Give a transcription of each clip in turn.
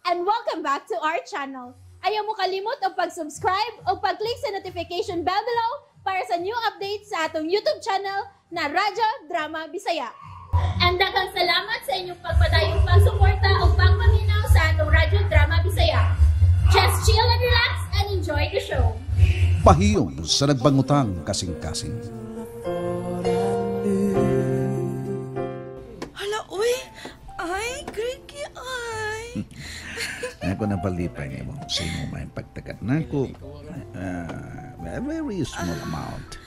And welcome back to our channel. Ayaw mo kalimot og pag-subscribe o pag-click sa notification bell below para sa new updates sa atong YouTube channel na Radyo Drama Bisaya. And daghang salamat sa inyong pagpadayong pagsuporta o pagpaminaw sa atong Radyo Drama Bisaya. Just chill and relax and enjoy the show. Pahiyom sa nagbangutang kasing-kasing. Hala, uy! Ay, Greggy, ay! Ako na palipay ni mo sa imo may pagtagat na ko. A very small amount.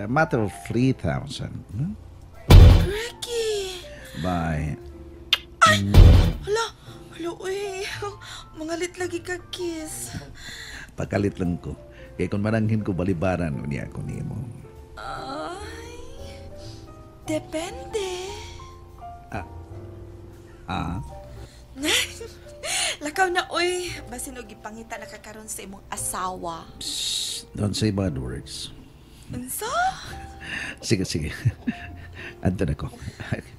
Matter of 3,000. No? Greggy! Bye. Ay! Hala! Hala, uy! Mangalit lagi ka, kiss. Pakalit lang ko. Kaya kung maranghin ko balibaran, unya ako nimo. Ay! Depende. Ah? Lakaw na, uy. Basin og gipangita na kakaron sa imong asawa. Psst, don't say bad words. Unsa? Sige, sige. Anto na ko.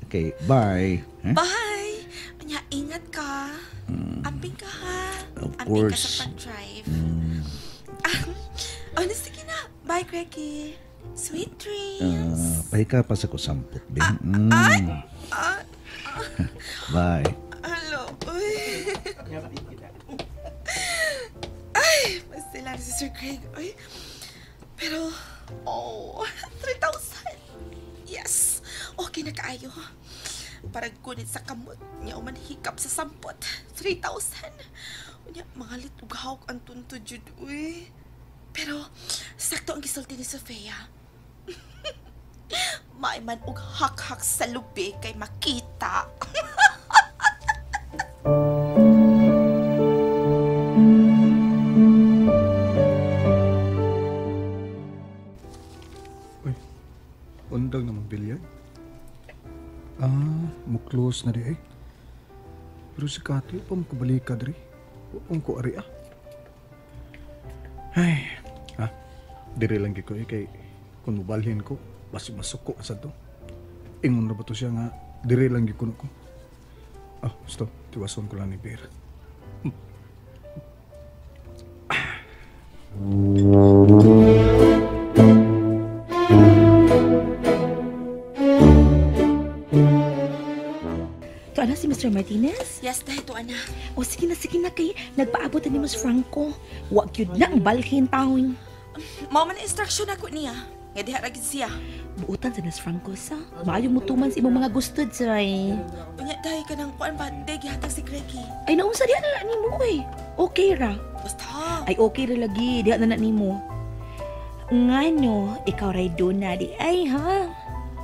Okay, bye. Huh? Bye! Anya, ingat ka. Amping ka, ha? Of Amping course. ka sa pag-drive. Oh, na, sige na. Bye, Greggy. Sweet dreams. Pahika pa sa ko sampot, be. Ay! Bye. Hello. Uy. Ay, masila na si Sir Craig. Uy. Pero, oh, 3,000. Yes. Okay na kaayo. Parang kunit sa kamot niya uman hikap sa sampot. 3,000. Unya, mga litughaw ang tunto, jud, uy. Pero, sakto ang gisulti ni Sofia. Maiman og hak-hak sa lubi kay makita. Uy, undang naman bilyag. Ah, mo-close na di eh. Pero si Kati, pa mo kabalika diri. Huwag ko ari ah. Ay, ha? Diri lang ko eh, kay kung mubalhin ko, basi masuko sa to. Ingon na ba to siya nga, diri lang ko ko. Ah, stop. Tiwason ko lang ni Beer. To ana si Mr. Martinez? Yes, dahil to ana. O sige na kay nagpaabot na ni Miss Franco. Wa gyud na ang balhin taon. Mao man instruction ako niya. Nga diha ra gid siya. Buutan sa Miss Franco sa. Maayo mo tuman sa imong mga gusto say. Unya dahil ka ng kuan ba, day gihatag si Greggy. Ay naunsa diha na nimo eh. Okay ra. Basta. Ay okay ra lagi diha na nimo. Ngano, ikaw ray do na di ay ha.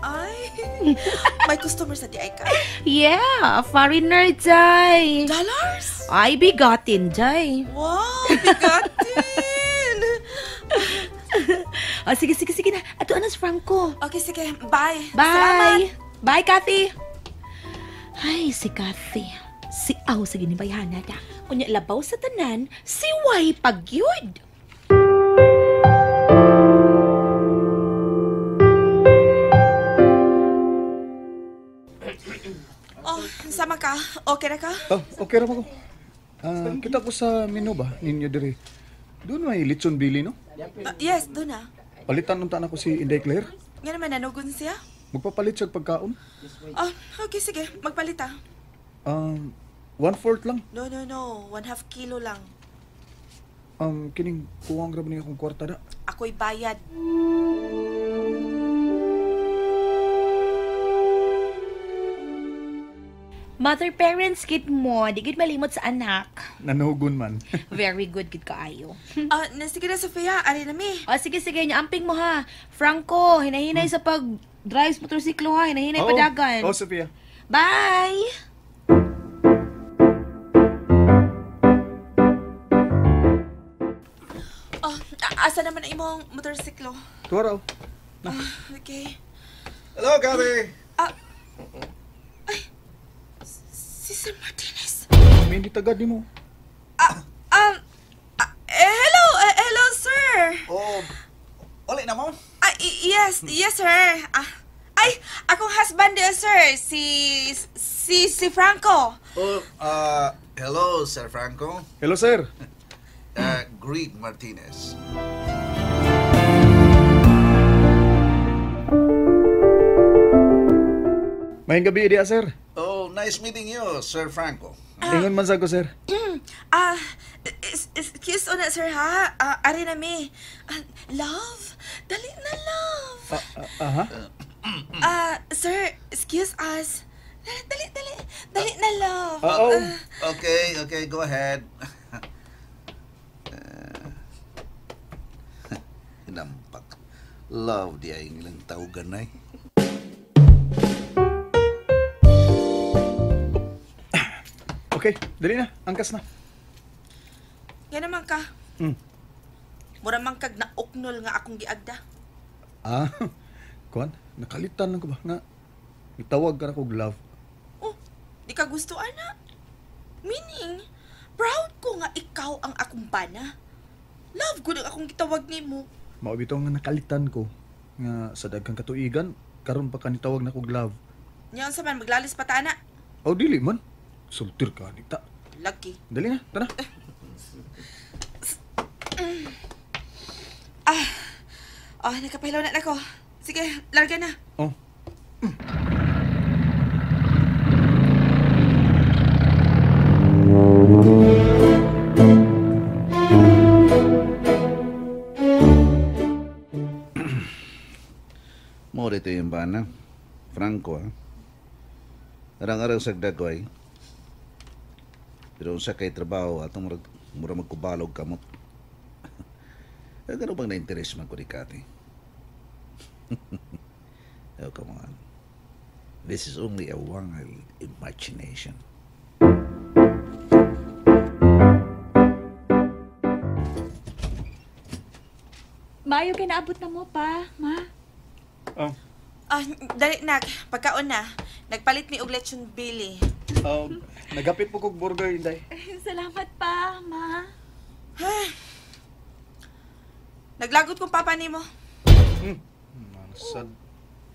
Ay, may customer sa di ay ka. Yeah, foreigner jay. Dollars? Ay bigatin jay. Wow, bigatin! Ah, sige sige sige na. Ato anas Franco. Okay, sige. Bye. Bye. Salamat. Bye, Kathy. Ay, si Kathy. Si Aw sa ginibayhana da. Unya labaw sa tanan, si Way pagyud. Oh, sama ka? Okay ra ka? Oh, okay ra ko. Kita ko sa menu ba ninyo diri. Doon may litson bili, no? Yes, doon na. Palitan unta na ko si Inday Claire. Nga naman, nanugon siya? Magpapalit siya pagkaon. Oh, okay, sige. Magpalit ah. 1/4 lang. No, no, no. 1/2 kilo lang. Kining kuwang ra ba niya akong kwarta da? Ako'y bayad. Mother parents kid mo, di gid malimot sa anak. Nanugon man. Very good gid kaayo. Na, sige na, Sofia. Ari na mi. O sige sige, nya amping mo ha. Franco, hinahinay sa pag-drive sa motorsiklo ha, hinahinay padagan. Oh, Sofia. Bye. Oh, asa naman ang imong motorsiklo? Tuwaraw. Okay. Hello, Kathy. Ay, si Sir Martinez. May hindi tagad ni mo. Hello, hello, sir. Oh, uli na mo? Yes, yes, sir. Ay, akong husband, sir. Si si Franco. Oh, hello, Sir Franco. Hello, sir. Greg Martinez. Maayong gabii diha, sir. Oh, nice meeting you, Sir Franco. Ingon man sa ko, sir. Excuse una, sir, ha? Ari na mi. Love? Dali na, love. Aha. Sir, excuse us. Dali, dali. Dali na, love. Oh. Okay, go ahead. Hinampak. Love di ay ilang tawgan ay. Okay, dali na. Angkas na. Yan naman ka. Mm. Mura man kag nauknol nga akong giagda. Kuan, nakalitan lang ko ba nga itawag ka na kog love. Oh, di ka gusto, ana. Meaning, proud ko nga ikaw ang akong bana. Love ko ang akong gitawag nimo. Mao bitaw nga nakalitan ko nga sa daghang katuigan karon pa ka nitawag na kog love. Nya unsa man maglalis pa ta, ana? Oh, dili man. Sultir ka nita. Lucky. Dali na, tara. Nakapahilaw na ako. Sige, larga na. Oh. Mo rito yung bana. Franco, ha? Arang-arang sagdagoy. Pero unsa kay trabaho atong mura magkubalog kamot. Gano bang na-interest man ko ni Kati? Oh, come on. This is only a wild imagination. Maayo kay naabot na mo pa, ma. Oh. Dali nak, pagkaon na. Nagpalit mi og lechon Billy. Nagapit po kog burger, Inday. Salamat pa, ma. Naglagot kong papa nimo. Sad.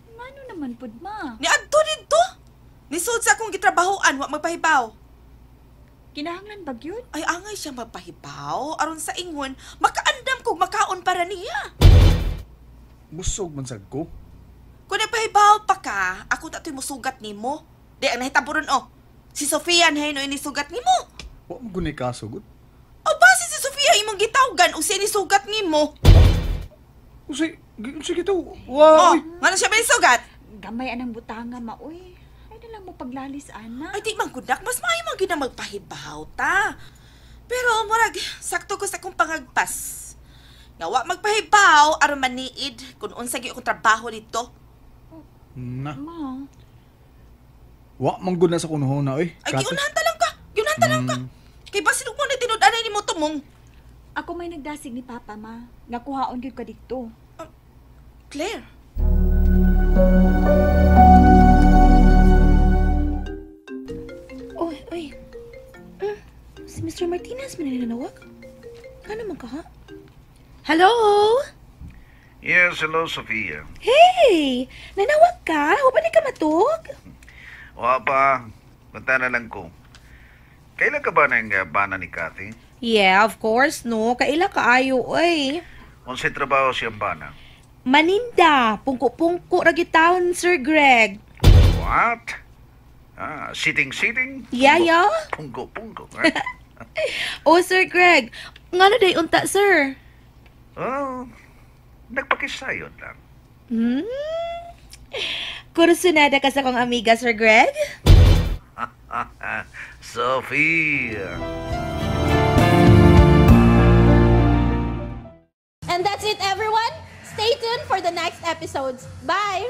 Ngano naman pud, ma? Niadto didto. Nisud sa akong gitrabahoan, wa magpahibaw. Kinahanglan ba gyud? Ay angay siya magpahibaw aron sa ingon makaandam kog makaon para niya. Busog man sad ko. Kung nagpahibaw pa ka, ako ta to'y musugat nimo. Di ang nahitabo ron oh. Si Sofia na no inisugat nimo. Wa mo gunay kasugod. O base si Sofia imong gitawgan o siya nisugat nimo. Usi, sige to. Wow. Oh, ngano siya ba nisugat? Gamay anang butanga, ma, uy. Ay na lang mo paglalis, ana. Ay di man gudak, mas maayo man gyud na magpahibaw ta. Pero murag sakto ko sa akong pangagpas. Nga wa magpahibaw aron maniid kung unsa gyud akong trabaho dito. Na. Ma. Wa man gud na sa kunuhona oy. Ay giunahan ta lang ka. Giunahan ta lang ka. Kay basin mo na tinud-anay nimo tumong. Ako may nagdasig ni Papa, ma. Nga kuhaon gyud ka dito. Claire. Oy, oy. Si Mr. Martinez man nanawag. Ano man ka, ha? Hello? Yes, hello, Sofia. Hey! Nanawag ka? Wa pa ni ka matug? Wa pa. Banta na lang ko. Kailan ka ba ng bana ni Kathy? Yeah, of course, no. Kaila kaayo, oy. Unsay trabaho siyang bana? Maninda, pungko-pungko ra gitawon, Sir Greg. What? Sitting-sitting? Yeah, yeah. Pungko-pungko, ha? Oh, Sir Greg, ngano day unta, sir? Oh, nagpakisayon lang. Kursunada ka sa kong amiga, Sir Greg? Sophia. And that's it, everyone. Stay tuned for the next episodes. Bye!